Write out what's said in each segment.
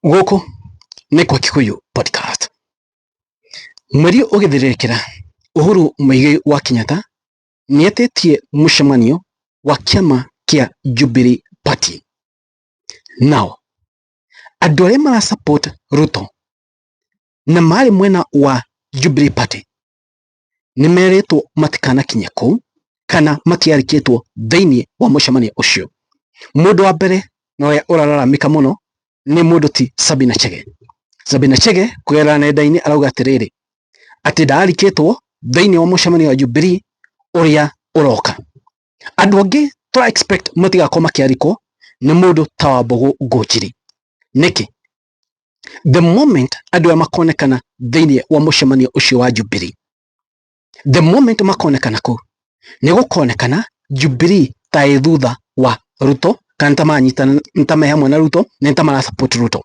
Gũkũ nĩ kwa Kikuyu Podcast. Mweri ũgĩthirĩrĩkĩra, Uhuru Muigai wa Kenyatta nĩetĩtie mũcemanio wa kĩama kĩa Jubilee Party. Nao andũ arĩa mara support Ruto na marĩ mwena wa Jubilee Party nĩmerĩtwo matikanakinye kũu kana matiarĩkĩtwo thĩinĩ wa mũcemanio ũcio. Mũndũ wa mbere na ũrĩa ũrararamĩka mũno nĩ mũndũ ti Sabina Chege. Sabina Chege kũgerera nenda-inĩ arauga atĩrĩrĩ, atĩ ndararikĩtwo thĩinĩ wa mũcemanio wa Jubilee ũrĩa ũroka. Andũ angĩ tũra expect matigakorwo makĩarikwo nĩ mũndũ ta Wambũgũ Ngũnjiri. Nĩkĩ? The moment andũ aya makonekana thĩinĩ wa mũcemanio ũcio wa Jubilee, the moment makonekana kũu, nĩ gũkonekana Jubilee ta ĩ thutha wa Ruto kana ta maranyitana ta me hamwe na Ruto na ta mara support Ruto.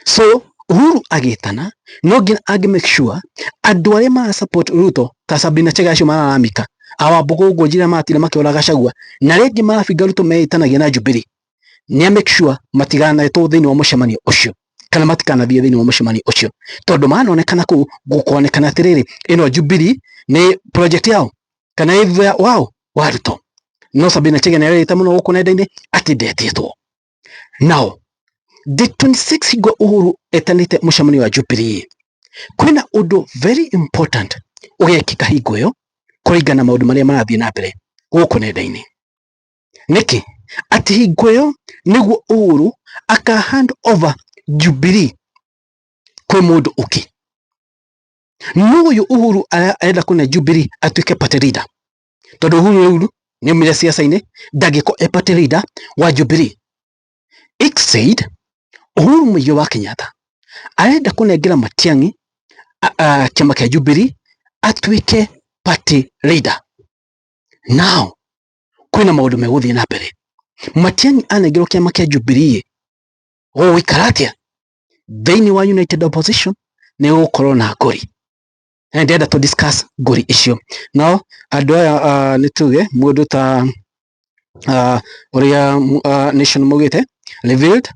So Uhuru agĩtana no nginya angĩ make sure andũ arĩa mara support Ruto ta Sabina Chege acio mararamika aWambũgũ Ngũnjiri arĩa maratinda makĩũra Gachagua na arĩa angĩ marabinga Ruto meĩtanagia na Jubilee, nĩ a make sure matiganetwo thĩinĩ wa mũcemanio ũcio kana matikanathiĩ thĩinĩ wa mũcemanio ũcio, tondũ manonekana kũu gũkonekana atĩrĩrĩ, ĩno Jubilee nĩ project yao kana ĩ thutha wao wa Ruto. No Sabina Chege nĩarĩrĩte mũno gũkũ nenda-inĩ atĩ ndetĩtwo. Now the 26 hingo Uhuru etanĩte mũcemanio wa Jubilee, kwĩna ũndũ very important ũgekĩka hingo ĩyo kũringana na maũndũ marĩa marathiĩ na mbere gũkũ nenda-inĩ. Nĩkĩ? Atĩ hingo ĩyo nĩguo Uhuru aka hand over Jubilee kwĩ mũndũ ũngĩ. No ũyũ Uhuru arenda kũne Jubilee atuĩke party leader, tondũ Uhuru rĩu nĩaumire siasa-inĩ, ndangĩkorwo e party leader wa Jubilee. It said Uhuru Muigai wa Kenyatta arenda kũnengera Matiang'i kĩama kĩa Jubilee atuĩke party leader. Now kwĩna maũndũ megũthiĩ na mbere. Matiang'i anengerwo kĩama kĩa Jubilee, gũgũikara atĩa thĩinĩ wa United Opposition? Nĩ gũgũkorwo na ngũri, na ndĩrenda to discuss ngũri icio. No andũ aya, nĩ tuge mũndũ ta ũrĩa Nation maugĩte, revealed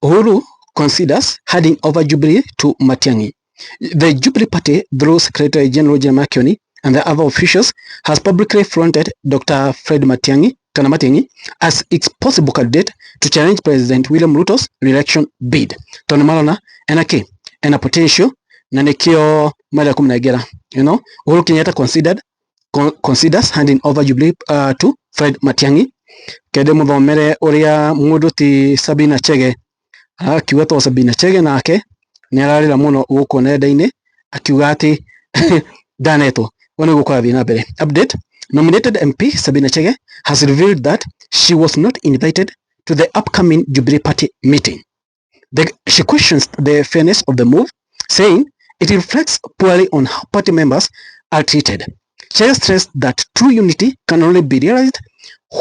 Uhuru considers handing over Jubilee to Matiang'i. The Jubilee Party, through Secretary General Jeremiah Kioni and the other officials, has publicly fronted Dr. Fred Matiang'i, kana Matiang'i, as its possible candidate to challenge President William Ruto's re-election bid. Tondũ marona ena kĩ? Ena potential na nĩkĩo marenda kũmũnengera. Uhuru Kenyatta considers handing over Jubilee to Fred Matiang'i. Kende mũthomere ũrĩa mũndũ ti Sabina Chege akiuga, to Sabina Chege nake nĩ ararĩra mũno gũkũ nenda-inĩ akiuga atĩ ndanetwo. Ũguo nĩguo kũrathiĩ na mbere. Update: Nominated MP Sabina Chege has revealed that she was not invited to the upcoming Jubilee Party meeting. She questions the fairness of the move, saying it reflects poorly on how party members are treated. Chege stressed that true unity can only be realized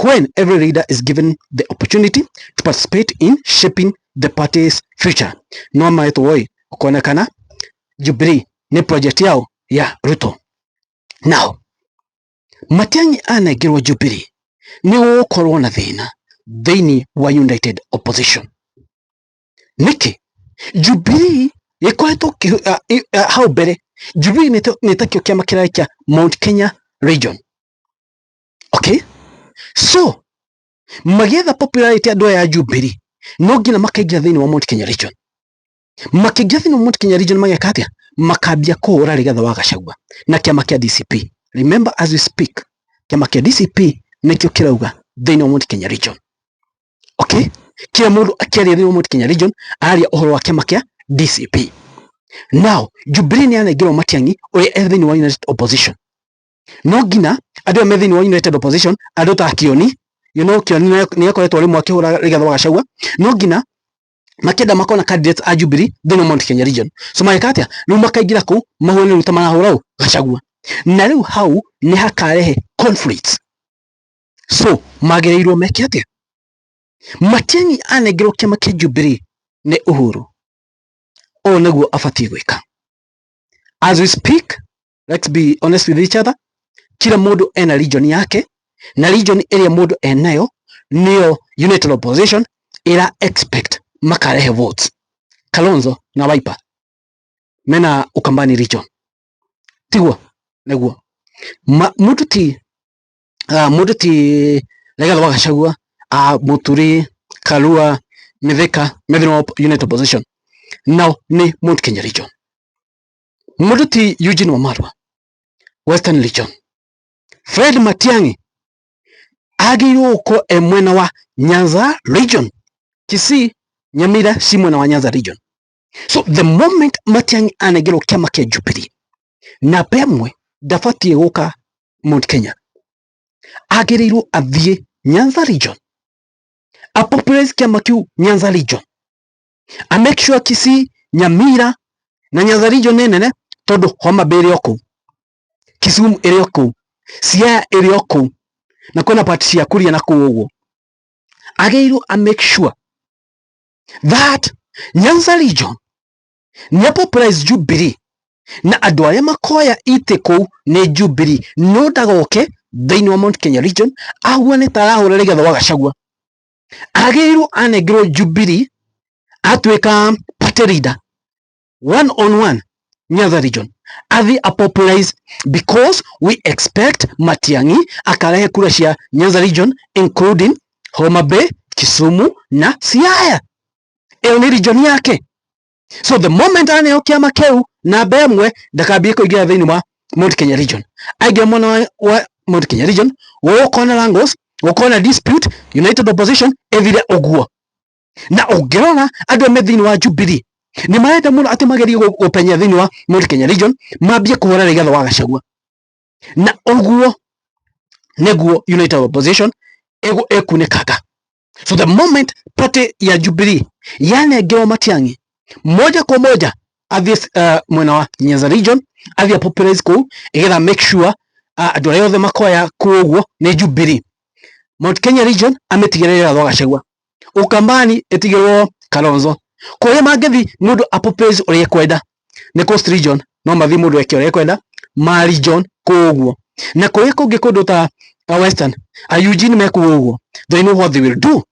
when every leader is given the opportunity to participate in shaping the party's future. No maetwo oi kuonekana Jubilee nĩ project yao ya Ruto. Now Matiang'i anengerwo Jubilee, nĩ gũgũkorwo na thĩna thĩinĩ wa United Opposition. Nĩkĩ? Jubilee gĩkoretwo hau mbere, Jubilee nĩ takĩo kĩama kĩrarĩ kĩa Mount Kenya region. Okay? So magĩetha popularity, andũ aya a Jubilee no nginya makaingĩra thĩinĩ wa Mount Kenya region. Makĩingĩra thĩinĩ wa Mount Kenya region, mageka atĩa? Makambia kũhũra Rigathĩ wa Gachagua na kĩama kĩa DCP. Remember, as we speak, kĩama kĩa DCP nĩkĩo kĩrauga thĩinĩ wa Mount Kenya region. Okay? Kila mũndũ akĩaria thĩinĩ wa Mount Kenya region araria ũhoro wa kĩama kĩa DCP. Now Jubilee nĩ anengerwo Matiang'i ũrĩa e thĩinĩ wa United Opposition. No nginya andũ aya me thĩinĩ wa United Opposition, andũ ta Kioni, Kioni nĩ akoretwo rĩmwe akĩhũra Rigathĩ wa Gachagua, no nginya makĩenda makona candidates a Jubilee thĩinĩ wa Mount Kenya region. So mageka atĩa? Rĩu makaingĩra kũu mahũre rĩu ta marahũra ũ Gachagua. Na rĩu hau nĩ hakarehe conflicts. So magĩrĩirwo meke atĩa? Matiang'i anengerwo kĩama kĩa Jubilee nĩ Uhuru, ũũ nĩguo abatiĩ gwĩka. As we speak, let's be honest with each other, kila mũndũ ena region yake, na region ĩrĩa mũndũ enayo nĩyo United Opposition ĩra expect makarehe votes. Kalonzo na Wiper mena Ukambani region, tiguo? Niguo mundu ti mundu ti Rigathi wa Gachagua, Muturi, Karua, Mithika methini wa United Opposition nao ni Mount Kenya region. Mundu ti Eugene Wamalwa, Western region. Fred Matiang'i agĩrĩirwo gũkorwo e mwena wa Nyanza region. Kisii, Nyamira ci mwena wa Nyanza region. So the moment Matiang'i anengerwo kĩama kĩa Jubilee, namba ĩmwe ndabatiĩ gũka Mount Kenya, agĩrĩirwo athiĩ Nyanza region, a popularize kĩama kĩu Nyanza region, a make sure Kisii, Nyamira na Nyanza region nĩ nene, tondũ Homa Bay ĩrĩ o kũu, Kisumu ĩrĩ o kũu, Siaya ĩrĩ o kũu, na kwĩna part cia Kuria na kũu ũguo. Agĩrĩirwo a make sure that Nyanza region nĩ popularize Jubilee, na andũ arĩa makoya itĩ kũu nĩ Jubilee, no ndagoke thĩinĩ wa Mount Kenya region ahuane ta arahũra Rigathi wa Gachagua. Agĩrĩirwo anengerwo Jubilee, atuĩka party leader one on one Nyanza region, athi a popularize, because we expect Matiang'i akarehe kura cia Nyanza region, including Homa Bay, Kisumu na Siaya. Ĩyo nĩ region yake. So the moment aneo kĩama kĩu, namba ĩmwe ndakambie kũingĩra thĩinĩ wa Mount Kenya region. Aingĩra mwena wa Mount Kenya region, gũgũkorwo na wrangles, gũkorwo na dispute, United Opposition ĩthire ũguo. Na ũngĩrora andũ me thĩinĩ wa Jubilee nĩ marenda mũno atĩ magerie gũpenya thĩinĩ wa Mount Kenya region, mambie kũhũra Rigathi wa Gachagua, na ũguo nĩguo United Opposition ĩkunĩkanga. So the moment party ya Jubilee yanengerwo Matiang'i, moja kwa moja athiĩ mwena wa Nyanza region, athiĩ popularize kũu, igetha make sure andũ arĩa othe makoya kũu ũguo nĩ Jubilee. Mount Kenya region amĩtigĩre Rigathi wa Gachagua, Ukambani ĩtigĩrwo Kalonzo. Kũrĩa mangĩthi mũndũ apopularize ũrĩa ekwenda nĩ Coast region, no mathiĩ mũndũ eke ũrĩa ekwenda ma region kũu ũguo, na kũrĩa kũngĩ kũndũ ta Western a Eugene mekuo ũguo, they know what they will do.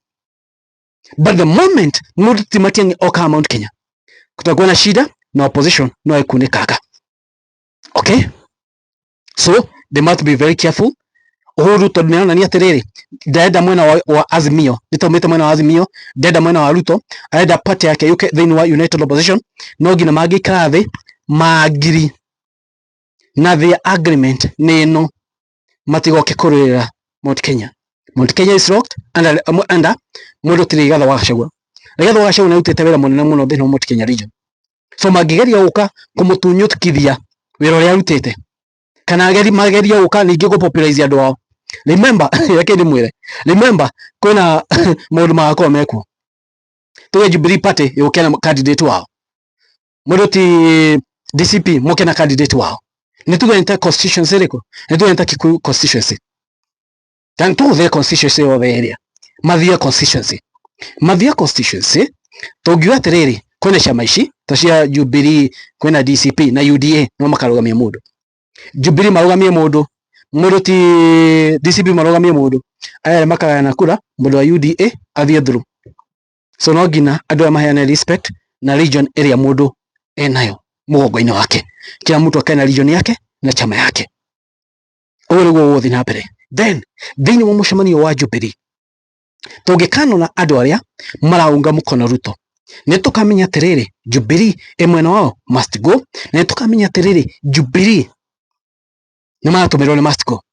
But the moment mũndũ ti Matiang'i oka Mount Kenya, kutakuwa na shida na opposition no ĩkunĩkanga. Okay, so they must be very careful. Uhuru tondũ nĩaronania atĩrĩrĩ, ndarenda mwena wa Azimio, nĩtaumĩte mwena wa Azimio, ndenda mwena wa Ruto, arenda party yake yũke thĩinĩ wa United Opposition. No nginya mangĩikara thĩ mangiri na their agreement nĩ ĩno, matigoke kũrũĩrĩra Mount Kenya. Mount Kenya is locked under mũndũ ti Rigathi wa Gachagua. Rigathi wa Gachagua nĩarutĩte wĩra mũnene mũno thĩinĩ wa Mount Kenya region, so mangĩgeria gũka kũmũtunyũkithia wĩra ũrĩa arutĩte, kana magerie gũka ningĩ gũ popularize andũ ao, remember, reke ndĩmwĩre, remember kwĩna maũndũ magakorwo mekuo. Tuge Jubilee Party yũke na candidate wao, mũndũ ti DCP moke na candidate wao, nĩ tuge nĩ ta constituency ĩrĩkũ? Nĩ tuge nĩ ta Kikuyu constituency, kana tũhũthĩre constituency yothe ĩrĩa Mathia constituency. Mathia constituency, tũngiuga atĩrĩrĩ, kwĩna ciama ici ta cia Jubilee, kwĩna DCP na UDA, no makarũgamia mũndũ. Jubilee marũgamie mũndũ, mũndũ ti DCP marũgamie mũndũ, aya makagayana kura, mũndũ wa UDA athiĩ through. So no nginya andũ aya maheane respect na region ĩrĩa mũndũ enayo mũgongo-inĩ wake. Kila mtu akae na region yake na chama yake. Ũguo nĩguo gũgũthiĩ na mbere. Then thĩinĩ wa mũcemanio wa Jubilee, tũngĩkanona andũ arĩa maraunga mũkono Ruto, nĩ tũkamenya atĩrĩrĩ, Jubilee ĩ mwena wao must go, na nĩ tũkamenya atĩrĩrĩ, Jubilee nĩ maratũmĩrwo nĩ must go.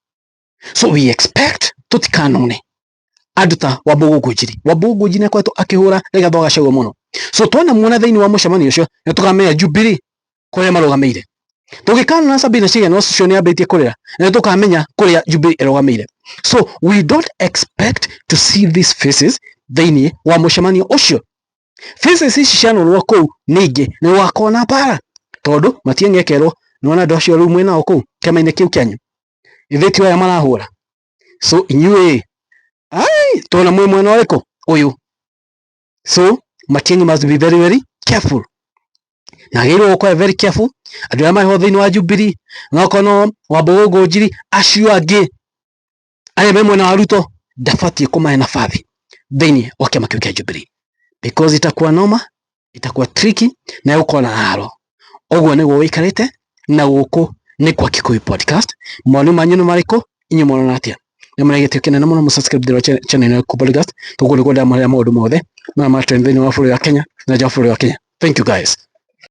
So we expect tũtikanone andũ ta Wambugu Ngunjiri. Wambugu Ngunjiri nĩ akoretwo akĩhũra Rigathi wa Gachagua mũno, so twona muona thĩinĩ wa mũcemanio ũcio, nĩ tũkamenya Jubilee kũrĩa marũgamĩire. Tũngĩkanona Sabina Chege ũcio nĩ ambĩtie kũrĩra, nĩ tũkamenya kũrĩa Jubilee ĩrũgamĩire. So we don't expect to see these faces thĩinĩ wa mũcemanio ũcio. Faces ici cianonwo kũu ningĩ nĩ gũgakorwo na mbara, tondũ Matiang'i ekerwo, nĩwona andũ acio rĩu mwĩnao kũu kĩama-inĩ kĩu kĩanyu, ithuĩ ti aya marahũra, so inyuĩ ai tuona mwĩ mwena ũrĩkũ ũyũ? So Matiang'i must be very very careful, na agĩrĩirwo gũkorwo very careful andũ arĩa marĩ ho thĩinĩ wa Jubilee, no no Wambugu Ngunjiri, acio angĩ arĩa me mwena wa Ruto, ndabatiĩ kũmahe nabathi thĩinĩ wa kĩama kĩu kĩa Jubilee, because itakuwa noma, Itakuwa tricky na ĩgũkorwo na haro. Ũguo nĩguo wĩikarĩte na gũkũ nĩ kwa Kikuyu Podcast. Mawoni manyu nĩ marĩkũ? Inyuĩ mũrona atĩa? Nĩ mũrĩ gĩtĩo kĩnene mũno mũsubscribe thĩinĩ wa channel ĩno ya Kikuyu Podcast. Tũkũ nĩkuo ndamũrehera maũndũ mothe marĩa ma trend thĩinĩ wa bũrũri wa Kenya na nja wa bũrũri wa Kenya. Thank you guys.